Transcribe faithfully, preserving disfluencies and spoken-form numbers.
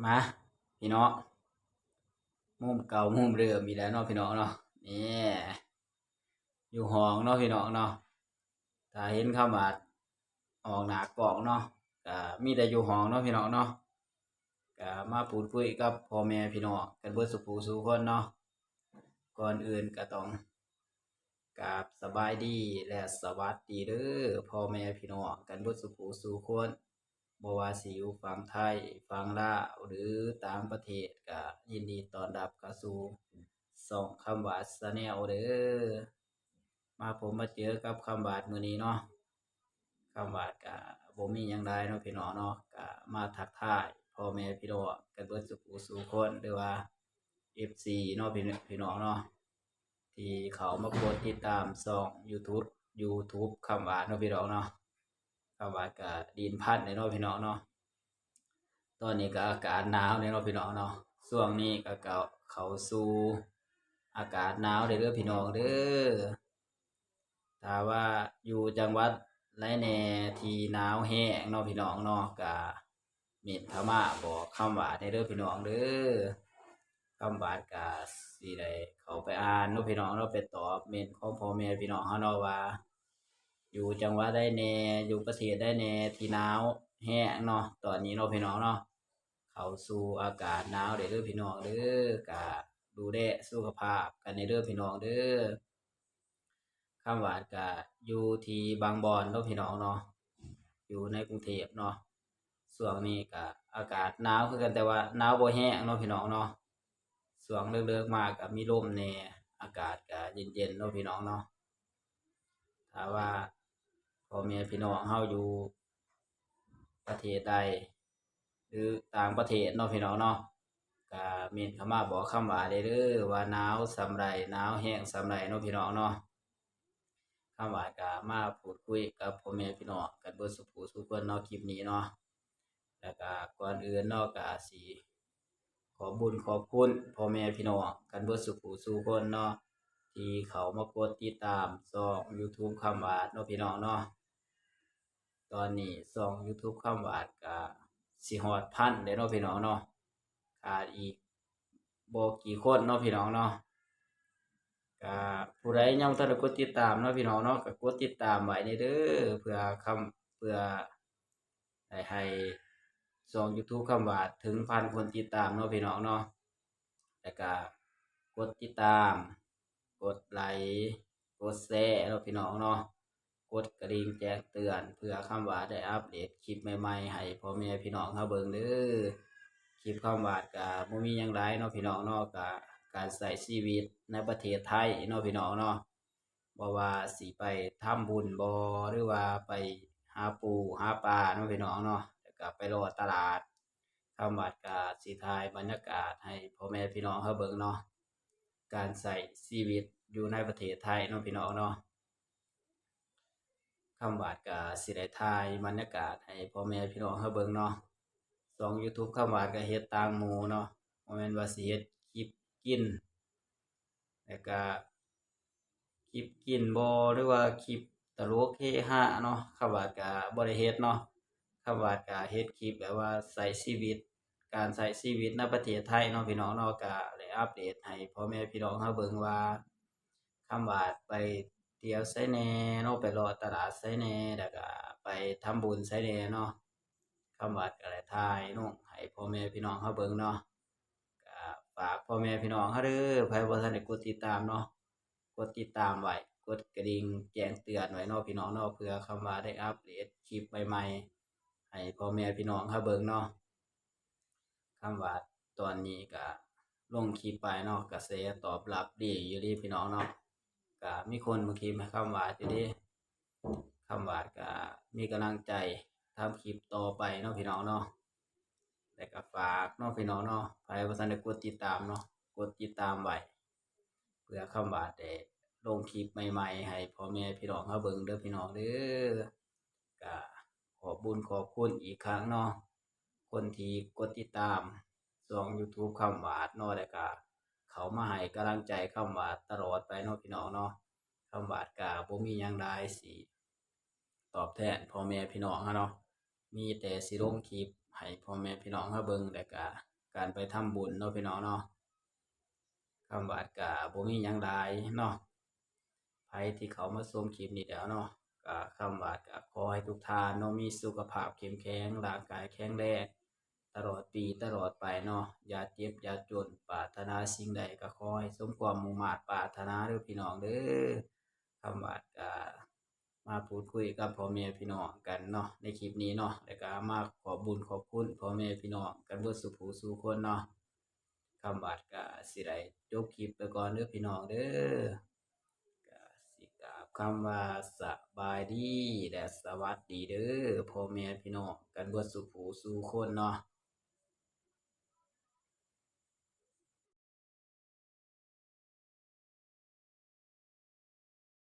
มาพี่น้อง มุมเก่ามุมเดิมอีกแล้วเนาะพี่น้องเนาะ นี่ อยู่ห้องเนาะพี่น้องเนาะ ถ้าเห็นคำว่าออกหน้ากล้องเนาะ ก็มีแต่อยู่ห้องเนาะพี่น้องเนาะ ก็มาพูดคุยกับพ่อแม่พี่น้องกันเบิดสู่ผู้สู่คนเนาะ ก่อนอื่นก็ต้องกราบสบายดีและสวัสดีเด้อพ่อแม่พี่น้องกันเบิดสู่ผู้สู่คน บ่ว่าสิอยู่ฝั่งไทย ฝั่งลาว หรือต่างประเทศ ก็ยินดีต้อนรับเข้าสู่ช่องคำหวาดแชนแนลเด้อ มาพบมาเจอกับคำหวาดมื้อนี้เนาะ คำหวาดก็บ่มีหยังหลายเนาะพี่น้องเนาะ ก็มาทักทายพ่อแม่พี่น้องกันเบิดสู่ผู้สู่คน หรือว่า เอฟซี เนาะพี่ พี่น้องเนาะ ที่เข้ามากดติดตามช่องยูทูบ YouTube คำหวาดเนาะพี่น้องเนาะ คำหวาดก็ดินพันเลยเนาะพี่น้องเนาะ ตอนนี้ก็อากาศหนาวเลยเนาะพี่น้องเนาะ ช่วงนี้ก็เข้า เข้าสู่อากาศหนาวเลยเด้อพี่น้องเด้อ ถ้าว่าอยู่จังหวัดใดแหน่ที่หนาวแฮงเนาะพี่น้องเนาะ ก็เม้นเข้ามาบอกคำหวาดแหน่เด้อพี่น้องเด้อ คำหวาดก็สิได้เข้าไปอ่านเนาะพี่น้องเนาะ ไปตอบเม้นของพ่อแม่พี่น้องเฮาเนาะว่า อยู่จังหวัดใดแหน่ อยู่ประเทศใดแหน่ที่หนาวแฮงเนาะ ตอนนี้เนาะพี่น้องเนาะ เข้าสู่อากาศหนาวเด้อพี่น้องเด้อ ก็ดูแลสุขภาพกันแหน่เด้อพี่น้องเด้อ คำหวาดก็อยู่ที่บางบอนเนาะพี่น้องเนาะ อยู่ในกรุงเทพฯเนาะ ช่วงนี้ก็อากาศหนาวคือกัน แต่ว่าหนาวบ่แฮงเนาะพี่น้องเนาะ ช่วงเลิกๆมาก็มีลมแหน่ อากาศก็เย็นๆเนาะพี่น้องเนาะ ถ้าว่าพ่อแม่พี่น้องเฮาอยู่ประเทศใด หรือต่างประเทศเนาะพี่น้องเนาะ ก็เม้นเข้ามาบอกคำหวาดได้เด้อ ว่าหนาวส่ำใด หนาวแฮงส่ำใดเนาะพี่น้องเนาะ คำหวาดก็มาพูดคุยกับพ่อแม่พี่น้องกันเบิดสู่ผู้สู่คนเนาะ คลิปนี้เนาะ แล้วก็ก่อนอื่นเนาะ ก็สิขอบบุญขอบคุณพ่อแม่พี่น้องกันเบิดสู่ผู้สู่คนเนาะ ที่เข้ามากดติดตามช่องยูทูบคำหวาดเนาะพี่น้องเนาะ ตอนนี้ช่องยูทูบคำหวาดก็สิฮอดพันแล้วเนาะพี่น้องเนาะ ขาดอีกบ่กี่คนเนาะพี่น้องเนาะ ก็ผู้ใดยังบ่ทันได้กดติดตามเนาะพี่น้องเนาะ ก็กดติดตามไว้แหน่เด้อ เพื่อคำ เพื่อได้ให้ช่องยูทูบคำหวาดถึงพันคนติดตามเนาะพี่น้องเนาะ แล้วก็กดติดตาม กดไลค์ กดแชร์เนาะพี่น้องเนาะ กดกระดิ่งแจ้งเตือน เพื่อคำหวาดได้อัปเดตคลิปใหม่ๆให้พ่อแม่พี่น้องเฮาเบิ่งเด้อ คลิปคำหวาดก็บ่มีหยังหลายเนาะพี่น้องเนาะ ก็การใช้ชีวิตในประเทศไทยเนาะพี่น้องเนาะ บ่ว่าสิไปทำบุญบ่ หรือว่าไปหาปูหาปลาเนาะพี่น้องเนาะ แล้วก็ไปเลาะตลาด คำหวาดก็สิถ่ายบรรยากาศให้พ่อแม่พี่น้องเฮาเบิ่งเนาะ การใช้ชีวิตอยู่ในประเทศไทยเนาะพี่น้องเนาะ คำหวาดก็สิได้ถ่ายบรรยากาศให้พ่อแม่พี่น้องเฮาเบิ่งเนาะ ช่องยูทูบคำหวาดก็เฮ็ดต่างหมู่เนาะ บ่แม่นว่าสิเฮ็ดคลิปกิน แล้วก็คลิปกินบ่ หรือว่าคลิปตลกเฮฮาเนาะ คำหวาดก็บ่ได้เฮ็ดเนาะ คำหวาดก็เฮ็ดคลิปแบบว่าใช้ชีวิต การใช้ชีวิตในประเทศไทยเนาะพี่น้องเนาะ ก็ได้อัปเดตให้พ่อแม่พี่น้องเฮาเบิ่งว่า คำหวาดไปเที่ยวไสแหน่เนาะ ไปเลาะตลาดไสแหน่ แล้วก็ไปทำบุญไสแหน่เนาะ คำหวาดก็ได้ถ่ายลงให้พ่อแม่พี่น้องเฮาเบิ่งเนาะ ก็ฝากพ่อแม่พี่น้องเฮาเด้อ ไผบ่ทันได้กดติดตามเนาะ กดติดตามไว้ กดกระดิ่งแจ้งเตือนไว้เนาะพี่น้องเนาะ เพื่อคำหวาดได้อัปเดตคลิปใหม่ๆให้พ่อแม่พี่น้องเฮาเบิ่งเนาะ คำหวาดตอนนี้ก็ลงคลิปไปเนาะ กระแสตอบรับดีอยู่เด้พี่น้องเนาะ ก็มีคนเบิ่งคลิปให้คำหวาดอยู่เด้ คำหวาดก็มีกำลังใจทำคลิปต่อไปเนาะพี่น้องเนาะ แล้วก็ฝากเนาะพี่น้องเนาะ ไผบ่ทันได้กดติดตามเนาะ กดติดตามไว้ เพื่อคำหวาดได้ลงคลิปใหม่ๆให้พ่อแม่พี่น้องเฮาเบิ่งเด้อพี่น้องเด้อ ก็ขอบบุญขอบคุณอีกครั้งเนาะ คนที่กดติดตามช่องยูทูบคำหวาดเนาะ แล้วก็เข้ามาให้กำลังใจคำหวาดตลอดไปเนาะพี่น้องเนาะ คำหวาดก็บ่มีหยังหลายสิตอบแทนพ่อแม่พี่น้องเฮาเนาะ มีแต่สิลงคลิป ให้พ่อแม่พี่น้องมาเบิ่ง แล้วก็การไปทำบุญเนาะพี่น้องเนาะ คำวัดก็บ่มีหยังหลายเนาะ ไผที่เข้ามาชมคลิปนี้แล้วเนาะ ก็คำวัดก็ขอให้ทุกท่านเนาะ มีสุขภาพเข้มแข็ง ร่างกายแข็งแรง ตลอดปีตลอดไปเนาะ อย่าเจ็บอย่าจน ปรารถนาสิ่งใดก็ขอให้สมความมุ่งมาดปรารถนาเด้อพี่น้องเด้อ คำวัดก็มาพูดคุยกับพ่อแม่พี่น้องกันเนาะ ในคลิปนี้เนาะ แล้วก็มาขอบบุญขอบคุณพ่อแม่พี่น้องกันเบิดสู่ผู้สู่คนเนาะ คำวัดก็สิได้จบคลิปไปก่อนเด้อพี่น้องเด้อ ก็สิกราบคำว่าสบายดีและสวัสดีเด้อพ่อแม่พี่น้องกันเบิดสู่ผู้สู่คนเนาะ